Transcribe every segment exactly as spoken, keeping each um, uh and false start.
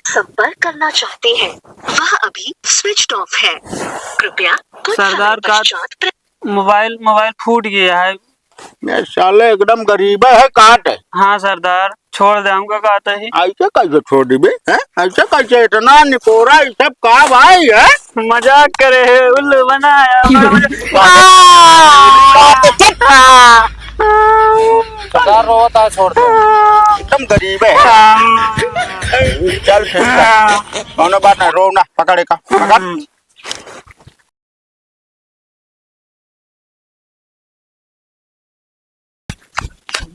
संपर्क करना चाहते हैं, वह अभी switched off है। कृपया कुछ समय सरदार का पश्चात प्र- मोबाइल, मोबाइल फूट गया है। ये साले एकदम गरीब है, काट है। हाँ सरदार, छोड़ दे हमका, कहते ही। ऐसे कैसे छोड़ दिबे, हैं? ऐसे कैसे, इतना निपोरा, ये सब का भाई है? मजाक करे है, उल्लू बनाया, बड़ा मजा- सरदार रोवत है, छोड़ दे। एकदम गरीब है। चल ठीक है, कौनो बात नहीं, रो ना, पकड़ एका, पकड़।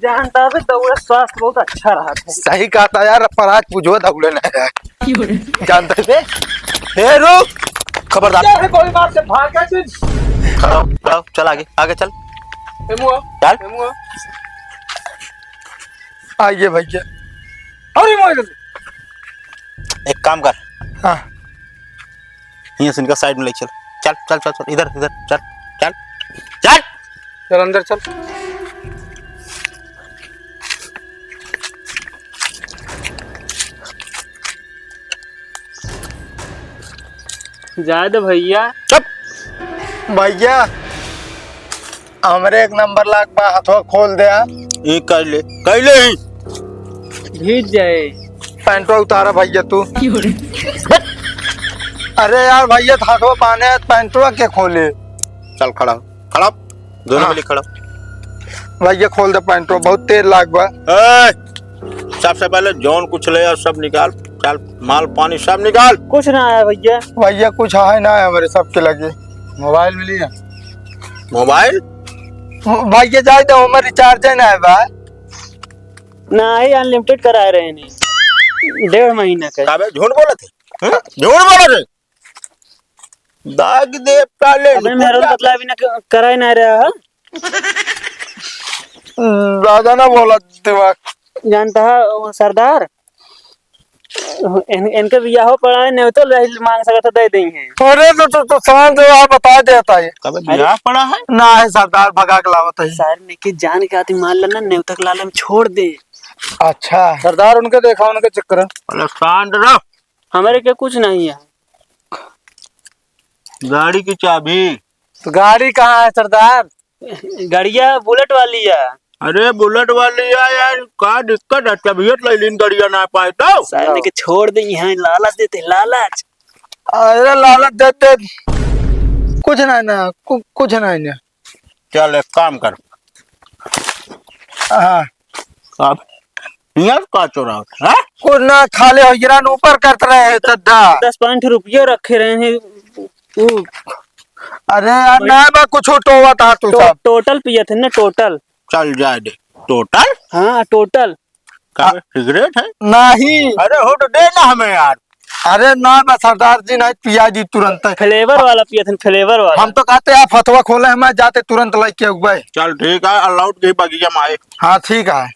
जानता है, दौड़ा स्वास्थ्य बहुत अच्छा रहा था। सही कहा था यार, पर आज पूछो दौड़े नहीं रहा। जानते थे? हे रुक, खबरदार। क्या है, गोली मार से भाग गया तू? खड़ा हो, खड़ा हो, चल आगे, आगे चल। ए मुआ, चल। ए मुआ। आइए भैया। अरे मुआ। एक काम कर। हाँ। हियाँ से इनका side में ले चल। चल, चल, चल, चल, इधर, इधर, चल, चल, चल। चल अंदर चल। जाए दे भैया। चुप। भैया, हमरे एक नंबर लाग बा, हथवा खोल दे आ। ई कैले, कैले ही। भीज जाए। पैंटवा उतारा भैया तू। अरे यार भैया, हथवा बांधे है, पैंटवा के खोले? चल खड़ा हो, खड़ा हो। दोनों हाँ। मिली खड़ा हो। भैया खोल दे पैंटवा, बहुत तेज लाग बा। ए, सबसे पहले जौन कुछ ले आ, सब निकाल। चल, माल पानी सब निकाल। कुछ ना आया भैया। भैया, कुछ है ना है हमरे सबके लगे। मोबाइल मिली है? मोबाइल? भैया, जाए दे, हमर recharge ना है बा। ना, ये unlimited कराए रहे नहीं, डेढ़ महीना का। का बे, झूठ बोलत है? हैं? झूठ बोलत है? दाग दे साले, अबे, रुक मेहरारू जा। बतला भी ना क-, कराए ना रहा है। ज्यादा ना बोला दिमाग। जानता है वो सरदार, इन-, इनके बियाह पड़ा है, नहीं तो ले मांग सकता, दे देंगे। अरे तो, तो, तो शांत हो, आप बता देता है। कबे अरे बियाह पड़ा है? ना है सरदार, भगा के लावत है। सारे ने के जान के आती मान लेना, नेवतक लालम छोड़ दे। अच्छा। सरदार उनके देखा, उनके चक्कर। अरे शांत रहो। हमारे के कुछ नहीं है। गाड़ी की चाबी। तो गाड़ी कहाँ है सरदार? गाड़िया बुलेट वाली है। अरे बुलेट वाली है यार, का दिक्कत है? तबीयत ले लीन, गाड़िया ना पाए तो। सारे के छोड़ दे, यहाँ लालच देते, लालच। अरे लालच देते, कुछ नहीं ना, कु-, कुछ नहीं ना। चल एक काम कर। हाँ। अब हियाँ का चोरावत, हाँ? कुछ ना, खाली हजरा न ऊपर करत रहे हैं, चड्ढा। दस पाँच रुपये रखे रहे हैं। ऊ अरे यार, ना बा, कुछ टोवा था तू टो-, सब। टोटल पियत है ना, टोटल। चल जाए दे, टोटल? हाँ, टोटल। का आ, सिगरेट है? नहीं। अरे हो तो दे ना हमें यार। अरे ना बा सरदार जी, नहीं पिया जी तुरंत। फ्लेवर वाला पियत है, फ्लेवर वाला। हम तो कहते हैं, आप हथवा खोले, हम जाते तुरंत लेके उगबे। चल ठीक है, अलाउड के बगीचा में आए। हाँ ठीक है।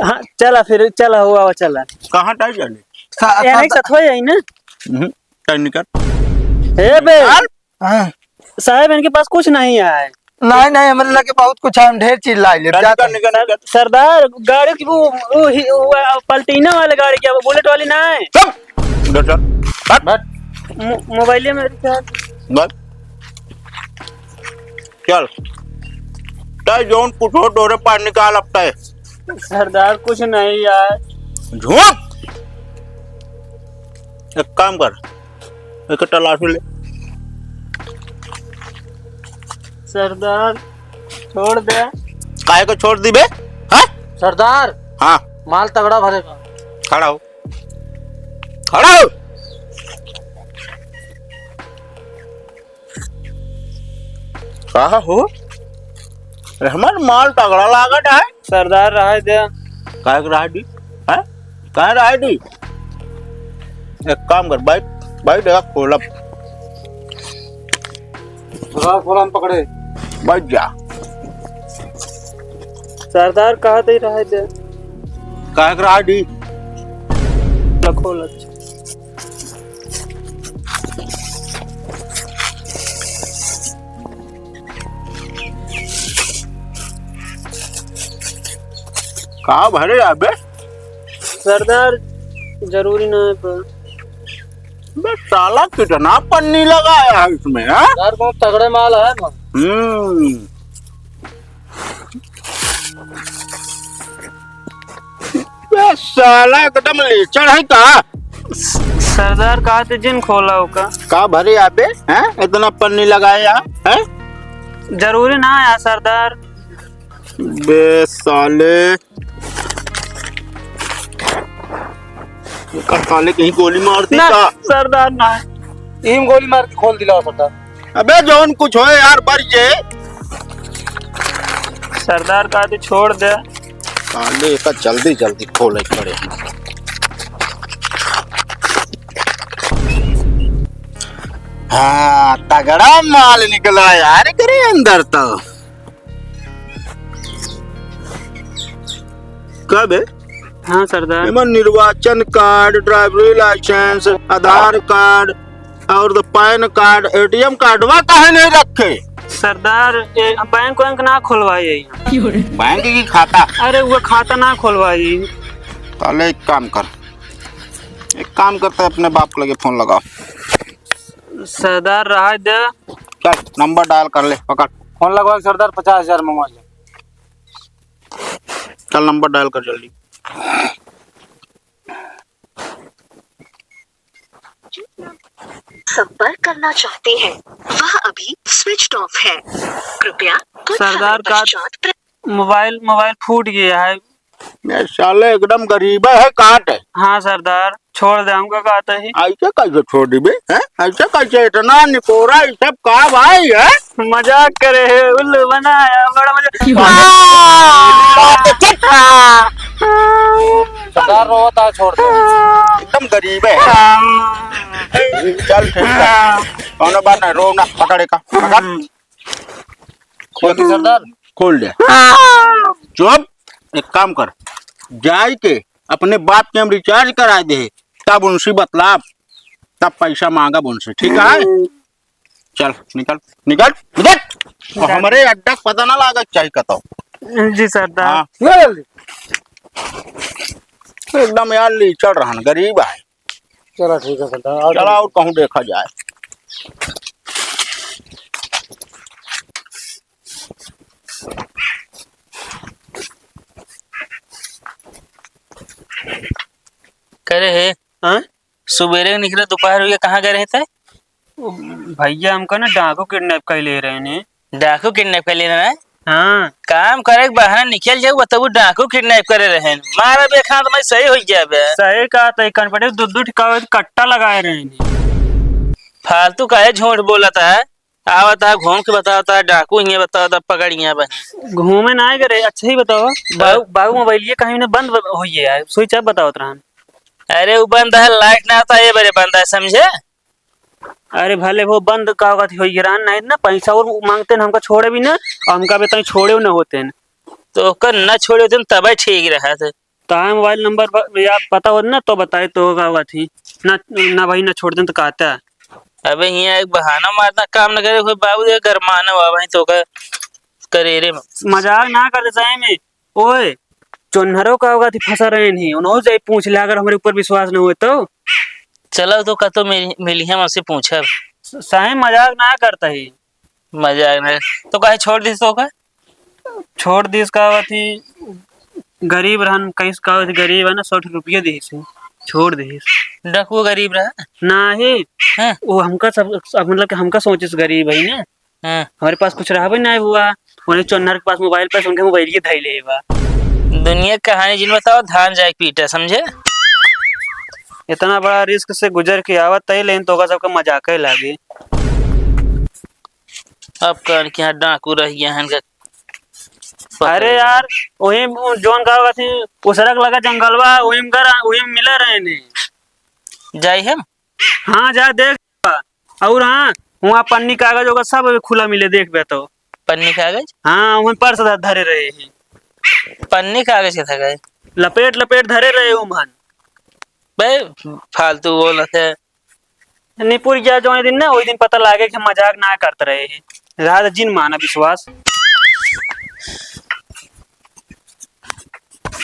हाँ, चला फिर, चला हुआ, चला। कहाँ टाइम जाने? सा-, यार, नहीं, सा- सथवा यही ना? हम्म, टाइम निकल। ए बे। यार। हाँ। साहब, इनके पास कुछ नहीं है। नहीं, नहीं, हमरे लगे बहुत कुछ है, हम ढेर चीज ला लेब। निकल, जाते निकल, हैं। निकल, निकल। सरदार, गाड़ी की वो, वो ही, वो, आ, पलटीना वाली गाड़ी क्या, वो बुलेट वाली ना है? चल, उधर चल। हट। बैठ। मो-, मोबाइले में रिचार्ज। बैठ। चल। तय जौन कुछ हो, डोरे पार निकाल अब तय। सरदार, कुछ नहीं यार। झूठ। एक काम कर, एक तलाशी ले। सरदार, छोड़ दे। काहे को छोड़ दी बे? हाँ? सरदार। हाँ। माल तगड़ा भरेगा। खड़ा हो, खड़ा हो। का हो? अरे, हमार माल तगड़ा लागत है। सरदार, रहे दे। काहे के रहे दी? हैं? काहे रहे दी? एक काम कर, बैठ, बैठ, देखा, खोलब। सरदार, खोला, हम पकड़े। बैठ जा। सरदार, कहा दे रहे दे। काहे के रहे दी? खोल, अच्छा। का भरे अबे? सरदार, जरूरी ना है पर। बे साला, कितना पन्नी लगाया है इसमें, हाँ? यार, बहुत तगड़े माल है ना। हम्म। बे साला, एकदम लीचड़ है का? सरदार, कहा थे जिन खोला होगा। का भरे यहाँ पे, हैं? इतना पन्नी लगाया, हैं? जरूरी ना है सरदार। बे साले, एकर साले कहीं गोली मार दी ना, का? सरदार ना। इम गोली मार के खोल दिलाओ सरदार। अबे जौन कुछ होए यार, बच जे। सरदार का तो छोड़ दे। साले का जल्दी जल्दी खोले पड़े। हाँ, तगड़ा माल निकला यार, करे अंदर तो। का बे? हाँ सरदार। एमा निर्वाचन कार्ड, ड्राइवरी लाइसेंस, आधार कार्ड और तो पैन कार्ड, एटीएम कार्डवा काहे नहीं रखे? सरदार, ए, बैंक वैंक ना खोलवाई है यहाँ। बैंक की खाता? अरे, वो खाता ना खोलवाई। ताले एक काम कर, एक काम करते, अपने बाप लगे फोन लगाओ। सरदार, रहा दे। चल, नंबर डायल कर ले, पकड़। फोन लगवा के सरदार, पचास हजार मंगवा ले। चल, नंबर डायल कर जल्दी। संपर्क करना चाहते हैं, वह अभी स्विच ऑफ है। कृपया कुछ समय सरदार का पश्चात प्र- मोबाइल, मोबाइल फूट गया है। ये साले एकदम गरीब है, काट है। हाँ सरदार, छोड़ दे हमका, कहते ही। ऐसे कैसे छोड़ दिबे, हैं? ऐसे कैसे, इतना निपोरा, ये सब का भाई है? मजाक करे है, उल्लू बनाया, बड़ा मजा। सरदार रोता है, छोड़ दे। एकदम गरीब है। चल ठीक है, कौनो बात नहीं, रो ना, पकड़ एका, पकड़। खोल दे सरदार। खोल दे। चुप, एक काम कर, जाई के अपने बाप के हम रिचार्ज कराए दे, तब उनसे बतलाब, तब पैसा मांगब उनसे, ठीक है? चल, निकल, निकल, निकल। और हमरे अड्डा के पता ना लागे चाही कतो। जी सरदार। हाँ। निकल जल्दी। एकदम यार लीचड़ रहन, गरीब है। चला ठीक है सरदार, आओ चला चलो। और कहूँ देखा जाए। करे है? हाँ? सुबेरे के निकले, दोपहर हो गया, कहाँ गए रहे थे? भैया, हमका ना डाकू किडनैप कर ले रहे ने। डाकू किडनैप कर ले रहे हैं? हाँ। काम करे के बहाना निकल जाऊ, बताऊ डाकू किडनैप करे रहे। मारा बे खान तो मैं सही हो गया बे। सही कहा था, कनपटे दो दो ठिकावे कट्टा लगाए रहे ने। फालतू काहे झूठ बोलत है? आवत है, घूम के बतावत है, डाकू हियाँ बतावत है, पकड़ हियाँ बा। घूमे ना आए करे, अच्छा ही बताओ। बाबू, बाबू मोबाइल ये कहीं ने बंद हो गया है, स्विच ऑफ बतावत रहन। अरे वो बंद है, लाइट ना आता, ये बरे बंद है, समझे? अरे भले वो बंद का होगा, हो गया रहन, नहीं ना पैसा और मांगते हैं, हमका छोड़े भी ना, और हमका भी तई छोड़े ना होते हैं। तो ओकर ना छोड़े होते हैं, तबे ठीक रहा था। तो हाँ, मोबाइल नंबर प-, या पता होत ना तो बताए तो होगा हुआ थी। ना, ना भाई, ना छोड़ दें तो कहता। अबे हियाँ एक बहाना मारना काम न करे, कोई बाबू दे गरमाना हुआ भाई तो का करे रे। मजाक ना कर दे सही में। ओए, चोन्हरो का होगा थी फंसा रहे नहीं, उन्हों से पूछ ले अगर हमारे ऊपर विश्वास न हुए तो। चलो तो का तो मिल-, मिली हम उनसे पूछब। स-, सही मजाक ना करता ही। मजाक ना। तो काहे छोड़ दिस तो का? छोड़ दिस का होती, गरीब रहन, कहीं से का होती, गरीब है ना, सौ रुपये दिस, छोड़ दिस। डकू गरीब रहा? नाही। हाँ। वो हमका सब, सब, मतलब कि हमका सोचिस गरीब है ना। हाँ। हमारे पास कुछ रहबे ना हुआ, उन्हें चोन्नर के पास मोबाइल, पास उनके मोबाइल के धैले बा। दुनिया के कहानी जिन बताओ, धान जाए पीटा, समझे? इतना बड़ा रिस्क से गुजर के आवत है, लेकिन तोका सबका मजाक ही लागे। अब कान के यहाँ डाकू रह गया है इनका। अरे यार, वही जोन का होगा थी, वो सड़क लगा जंगलवा, वही में घर, वही में मिला रहे ने। जाई हम? हाँ, जा देख। और हाँ, वहाँ पन्नी कागज होगा, सब अभी खुला मिले, देख बे तो। पन्नी कागज? हाँ, वहीं पर्स ध-, धरे रहे हैं। पन्नी कागज के था गए? लपेट लपेट धरे रहे हो मन। बे, फालतू बोलत है। निपुर गया जौन दिन ना, वही दिन पता लागे कि मजाक ना करत रहे हैं। रात जिन माना विश्वास।